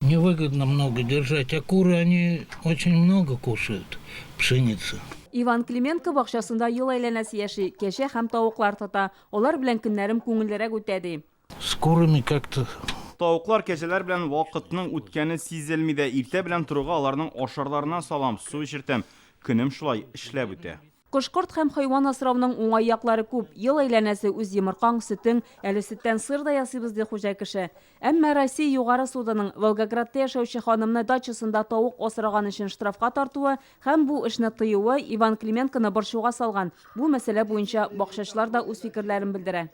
Невыгодно много держать, а куры они очень много кушают пшеницы. Иван Клименко бакчасында ел әйләнәсе яши, кәҗә һәм тавыклар тота. Алар белән көннәрем күңеллерәк үтә, ди. С курами как-то. Тавыклар, кәҗәләр белән вакытның үткәне сизелми дә. Иртә белән торуга аларның ашарларына салам, су эчертәм. Көнем шулай эшләп үтә. Кош-корт һәм хайван асрауның уңай яклары күп. Ел әйләнәсе үз йомыркаң, сөтең, әле сөттән сыр да ясыйбыз, ди хуҗа кеше. Әмма Россия Югары судының Волгоградта яшәүче ханымны дачасында тавык асраган өчен штрафка тартуы һәм бу эшне тыюы Иван Клименконы борчуга салган. Бу мәсьәлә буенча бакчачылар да үз фикерләрен белдерә.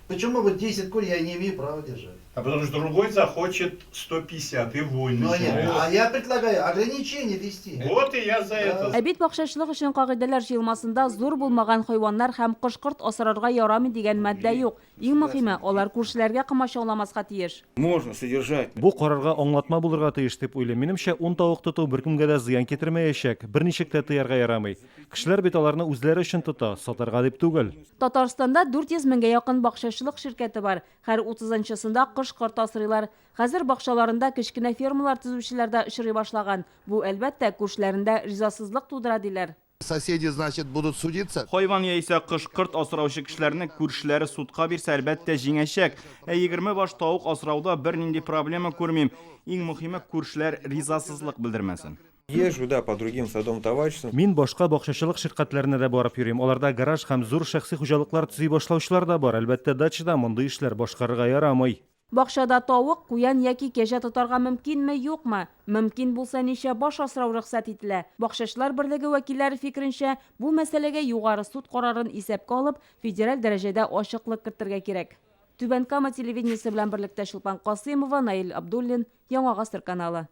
Почему вот 10 кур я не имею права держать? А потому что другой захочет 150 и войны. Но нет, а я предлагаю ограничение ввести. Вот и я за это. Ә бит бакчачылык өчен кагыйдәләр җыелмасында зур булмаган хайваннар һәм кош-корт асрарга ярамый дигән маддә юк. Иң мөхиме, алар күршеләргә комачауламаска тиеш. Можно содержать. Бу карарга аңлатма булырга тиеш дип уйлыйм. Минемчә, ун тавык тоту беркемгә дә зыян китермәячәк. Берничек тә тыярга ярамый. Кешеләр бит аларны үзләре өчен тота, сатарга дип түгел. Татарстанда 400 меңгә якын бакчачылык ширкәте бар. Һәр утызынчысында кош-корт асрыйлар. Хәзер бакчаларында кечкенә фермалар төзүчеләр дә очрый башлаган. Бу, әлбәттә, күршеләрендә ризасызлык тудыра, диләр. Соседи, значит, будут судиться? Хайван яисә кош-корт асраучы кешеләрне күршеләре судка бирсә, әлбәттә, җиңәчәк. Ә 20 баш тавык асрауда бернинди проблема күрмим. Иң мөхиме, күршеләр ризасызлык белдермәсен. Езжу, да, по другим садовым товариществам. Мин башка бакчачылык ширкәтләренә дә барып йөрим. Аларда гараж һәм зур шәхси хуҗалыклар төзи башлаучылар да бар. Әлбәттә, дачада мондый эшләр башкарырга ярамый. Бакчада тавык, куян яки кәҗә тотарга мөмкинме, юкмы? Мөмкин булса, ничә баш асрау рөхсәт ителә? Бакчачылар берлеге вәкилләре фикеренчә, бу мәсьәләгә Югары суд карарын исәпкә алып, федераль дәрәҗәдә ачыклык кертергә кирәк. Түбән Кама телевидениесе белән берлектә Чулпан Касыймова, Наил Абдуллин, Яңа Гасыр каналы.